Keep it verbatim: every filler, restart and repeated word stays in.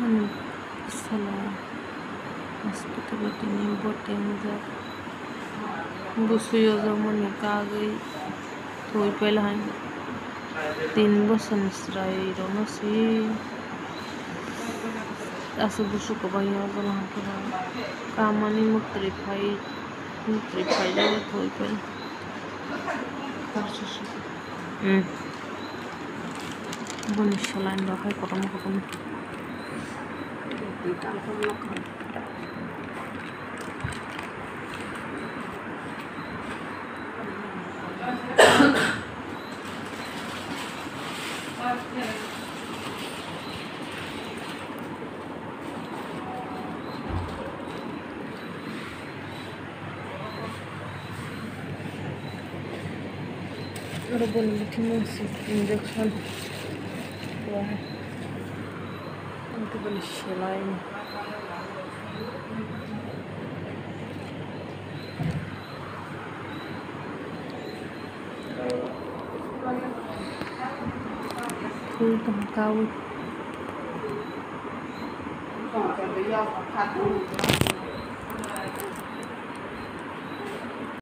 Salo hospital o tini voting wngjak. Bwswi ojamani kagwi thwi paila hai. Tin bosor ni chwrai rokno se aswk bwswk kwbangma ojala hwnkhe ba kamani mwktwi phai, mwktwi phaijak thwi paila. Hmm. Boni saline rok hai kotorma kotorma. Oro boni bithi mung si injection. Wah. Ang tu boni selai. Phul tong kaui.